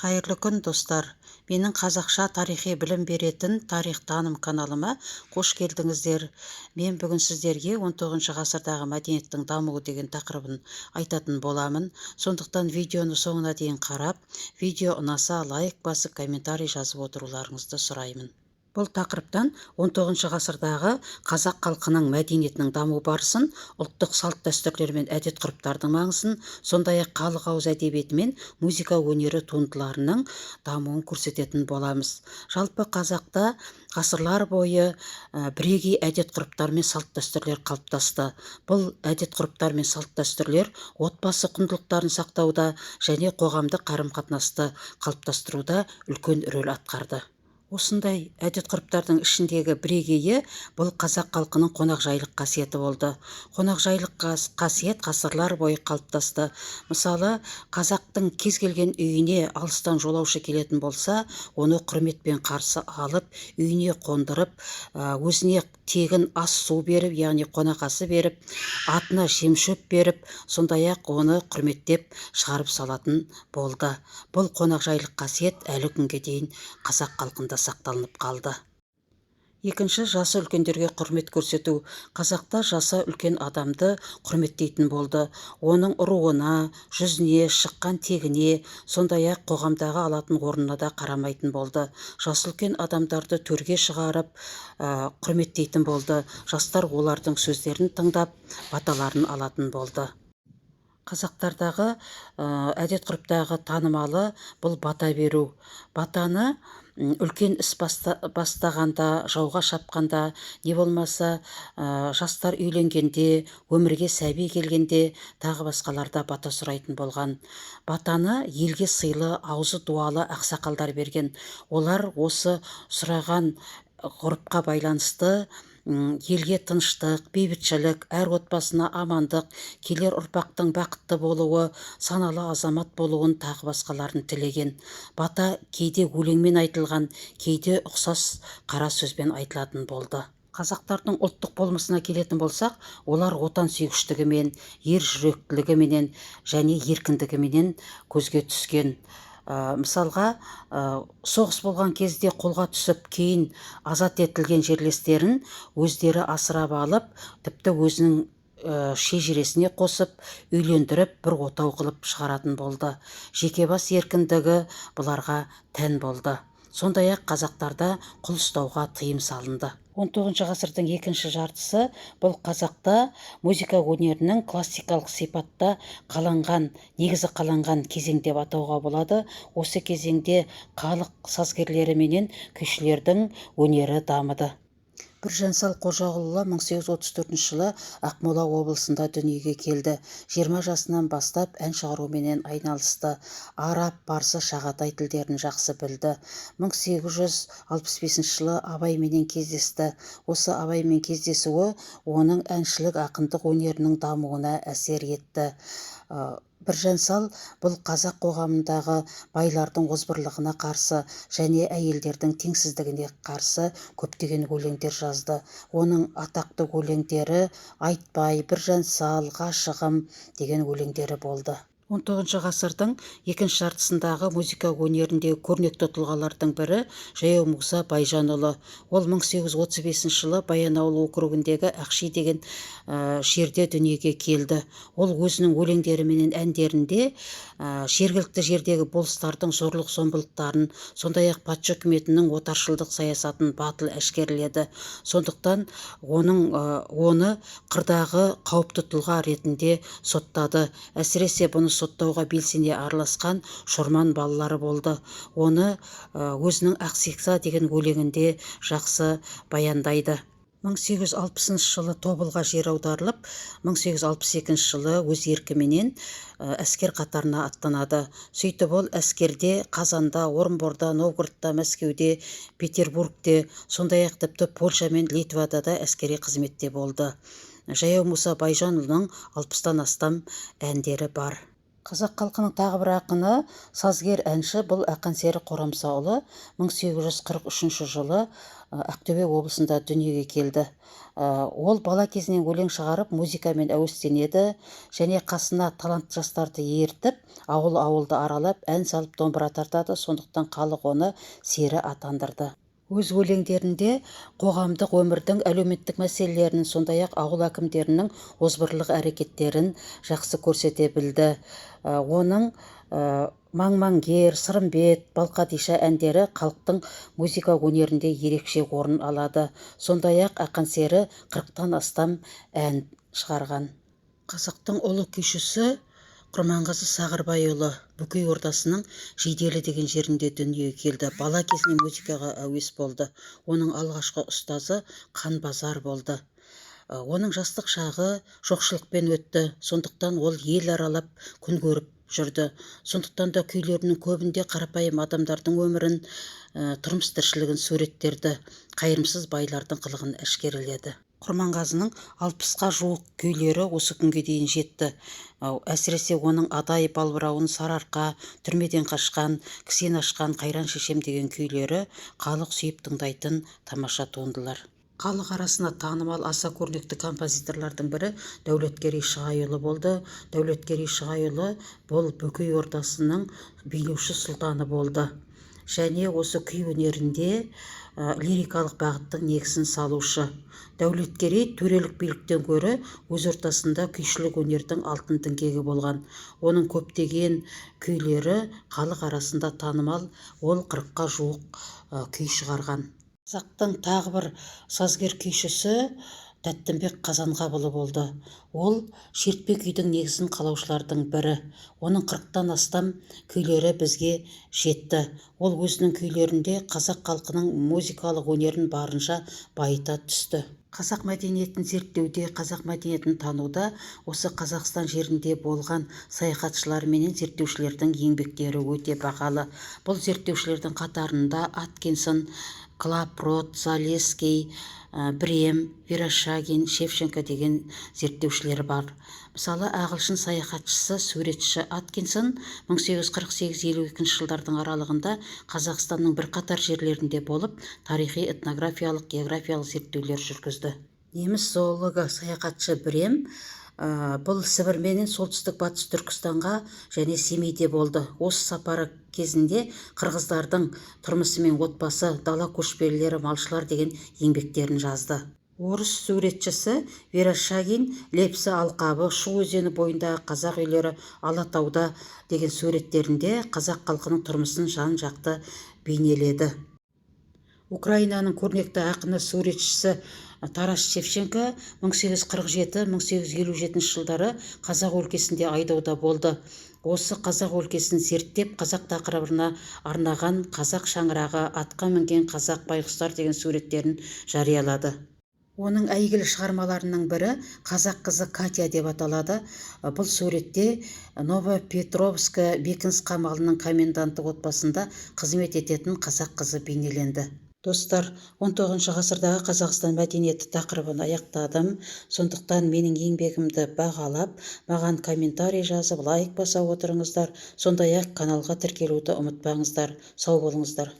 Қайырлы күн, достар! Менің қазақша тарихи білім беретін «Тарих таным» каналыма қош келдіңіздер. Мен бүгін сіздерге 19 ғасырдағы мәдениеттің дамуы деген тақырыбын айтатын боламын. Сондықтан видеоны соңына дейін қарап, видео ұнаса, лайк басып, комментарий жазып отыруларыңызды сұраймын. Бұл тақырыптан 19 ғасырдағы қазақ халқының мәдениетінің даму барысын, ұлттық салт-дәстүрлер мен әдет-ғұрыптардың маңызын, сондай-ақ халық ауыз әдебиеті мен музыка өнері туындыларының дамуын көрсететін боламыз. Жалпы, қазақта ғасырлар бойы бірегей әдет-ғұрыптар мен салт-дәстүрлер қалыптасты. Бұл әдет-ғұрыптар мен салт-дәстүрлер отбасы құндылықтарын сақтауда және қоғамдық қарым-қатынасты қалыптастыруда үлкен рөл атқарды. Осындай әдет-ғұрыптардың ішіндегі бірегейі бұл қазақ халқының қонақжайлық қасиеті болды. Қонақжайлық қасиет ғасырлар бойы қалыптасты. Мысалы, қазақтың кез келген үйіне алыстан жолаушы келетін болса, оны құрметпен қарсы алып, үйіне қондырып, өзіне тегін ас су беріп, яғни қонақасы беріп, атына жем шөп беріп, сондай-ақ оны құрметтеп шығарып салатын болды. Бұл қонақжайлық қасиет әлі күнге дейін қазақ халқында сақталынып қалды. Екінші, жасы үлкендерге құрмет көрсету. Қазақта жасы үлкен адамды құрметтейтін болды. Оның руына, жүзіне, шыққан тегіне, сондай-ақ қоғамдағы алатын орнына да қарамайтын болды. Жасы үлкен адамдарды төрге шығарып, құрметтейтін болды. Жастар олардың сөздерін тыңдап, баталарын алатын болды. Қазақтардағы әдет-ғұрыптағы танымалы бұл бата беру. Батаны үлкен іс бастағанда, жауға шапқанда, не болмаса жастар үйленгенде, өмірге сәби келгенде, тағы басқаларда бата сұрайтын болған. Батаны елге сыйлы, аузы дуалы ақсақалдар берген. Олар осы сұраған ғұрыпқа байланысты елге тыныштық, бейбітшілік, әр отбасына амандық, келер ұрпақтың бақытты болуы, саналы азамат болуын, тағы басқаларын тілеген. Бата кейде өлеңмен айтылған, кейде ұқсас қара сөзбен айтылатын болды. Қазақтардың ұлттық болмысына келетін болсақ, олар отансүйгіштігімен, ер жүректілігіменен және еркіндігіменен көзге түскен. Мысалға, соғыс болған кезде қолға түсіп, кейін азат етілген жерлестерін өздері асырап алып, тіпті өзінің шежіресіне қосып, үйлендіріп, бір отау қылып шығаратын болды. Жеке бас еркіндігі бұларға тән болды. Сондай-ақ қазақтарда құл ұстауға тыйым салынды. 19 ғасырдың екінші жартысы бұл қазақта музыка өнерінің классикалық сипатта қаланған, негізі қаланған кезең деп атауға болады. Осы кезеңде халық сазгерлері менен күйшілердің өнері дамыды. Біржан сал Қожағұлұлы 1834 жылы Ақмола облысында дүниеге келді. 20 жасынан бастап ән шығаруменен айналысты. Араб, парсы, шағатай тілдерін жақсы білді. 1865 жылы Абайменен кездесті. Осы Абаймен кездесуі оның әншілік, ақындық өнерінің дамуына әсер етті. Біржан сал бұл қазақ қоғамындағы байлардың озбырлығына қарсы және әйелдердің теңсіздігіне қарсы көптеген өлеңдер жазды. Оның атақты өлеңдері «Айтбай», «Біржан сал», «Ғашығым» деген өлеңдері болды. 19 ғасырдың екінші жартысындағы музыка өнеріндегі көрнекті тұлғалардың бірі Жаяу Мұса Байжанұлы. Ол 1835 жылы Баянауыл округіндегі Ақши деген жерде дүниеге келді. Ол өзінің өлеңдері менен әндерінде жергілікті жердегі болыстардың зорлық зомбылықтарын, сондай-ақ патша үкіметінің отаршылдық саясатын батыл әшкереледі. Сондықтан оны қырдағы қауіпті тұлға ретінде соттады. Әсіресе бұны соттауға белсене араласқан Шорман балалары болды. Оны өзінің «Ақсиқса» деген өлеңінде жақсы баяндайды. 1860 жылы Тобылға жер аударылып, 1862 жылы өз еркіменен әскер қатарына аттанады. Сөйтіп, ол әскерде Қазанда, Орынборда, Новгородта, Мәскеуде, Петербургте, сондай-ақ тіпті Польша мен Литвада да әскери қызметте болды. Жаяу Мұса Байжанұлының 60-тан астам әндері бар. Қазақ халқының тағы бір ақыны, сазгер, әнші бұл Ақан сері Қорамсаұлы 1843 жылы Ақтөбе облысында дүниеге келді. Ол бала кезінен өлең шығарып, музыкамен әуестенеді және қасына талантты жастарды ертіп, ауыл-ауылды аралап, ән салып, домбыра тартады. Сондықтан халық оны сері атандырды. Өз өлеңдерінде қоғамдық өмірдің әлеуметтік мәселелерін, сондай-ақ ауыл әкімдерінің озбырлық әрекеттерін жақсы көрсете білді. Оның Маңмаңгер, Сырымбет, Балқадиша әндері халықтың музыка өнерінде ерекше орын алады. Сондай-ақ Ақан сері 40-тан астам ән шығарған. Қазақтың ұлы күйшісі Құрманғазы Сағырбайұлы Бөкей ордасының Жиделі деген жерінде дүниеге келді. Бала кезінен музыкаға әуес болды. Оның алғашқы ұстазы Қанбазар болды. Оның жастық шағы жоқшылықпен өтті. Сондықтан ол ел аралап күн көріп жүрді. Сондықтан да күйлерінің көбінде қарапайым адамдардың өмірін, тұрмыс тіршілігін суреттерді, қайырымсыз байлардың қылығын әшкереледі. Құрманғазының 60-қа жуық күйлері осы күнге дейін жетті. Әсіресе оның Адай, Балбырауын, Сарыарқа, Түрмеден қашқан, Кісен ашқан, Қайран шешем деген күйлері халық сүйіп тыңдайтын тамаша туындылар. Халық арасына танымал аса көрнекті композиторлардың бірі Дәулеткерей Шығайұлы болды. Дәулеткерей Шығайұлы бұл Бөкей ордасының билеуші сұлтаны болды. Және осы күй өнерінде лирикалық бағыттың негізін салушы. Дәулеткерей төрелік биліктен гөрі өз ортасында күйшілік өнердің алтын діңгегі болған. Оның көптеген күйлері халық арасында танымал, ол 40-қа жуық күй шығарған. Қазақтың тағы бір сазгер күйшісі Тәттімбек Қазанғапұлы болды. Ол шертпе күйдің негізін қалаушылардың бірі. Оның 40-тан астам күйлері бізге жетті. Ол өзінің күйлерінде қазақ халқының музыкалық өнерін барынша байыта түсті. Қазақ мәдениетін зерттеуде, қазақ мәдениетін тануда осы Қазақстан жерінде болған саяхатшылар менен зерттеушілердің еңбектері өте бағалы. Бұл зерттеушілердің қатарында Аткинсон, Клапрот, Залесский, Брем, Верещагин, Шевченко деген зерттеушілер бар. Мысалы, ағылшын саяхатшысы, суретші Аткинсон 1848-52 жылдардың аралығында Қазақстанның бірқатар жерлерінде болып, тарихи, этнографиялық, географиялық зерттеулер жүргізді. Неміс зоологы, саяхатшы Брем бұл Сібір менен солтүстік батыс Түркістанға және Семейде болды. Осы сапары кезінде қырғыздардың тұрмысы мен отбасы, дала көшпелілері, малшылар деген еңбектерін жазды. Орыс суретшісі Верещагин Лепсі алқабы, Шу өзені бойындағы қазақ үйлері, Алатауда деген суреттерінде қазақ халқының тұрмысын жан-жақты бейнеледі. Украинаның көрнекті ақыны, суретшісі Тарас Шевченко 1847-1857 жылдары қазақ өлкесінде айдауда болды. Осы қазақ өлкесін зерттеп, қазақ тақырыбына арнаған Қазақ шаңырағы, Атқа мінген қазақ байғұстар деген суреттерін жариялады. Оның әйгілі шығармаларының бірі Қазақ қызы Катя деп аталады. Бұл суретте Новопетровск бекініс қамалының коменданты отбасында қызмет ететін қазақ қызы бейнеленді. Достар, 19 ғасырдағы Қазақстан мәдениеті тақырыбын аяқтадым. Сондықтан менің еңбегімді бағалап, маған комментарий жазып, лайк баса отырыңыздар. Сондай-ақ каналға тіркелуді ұмытпаңыздар. Сау болыңыздар.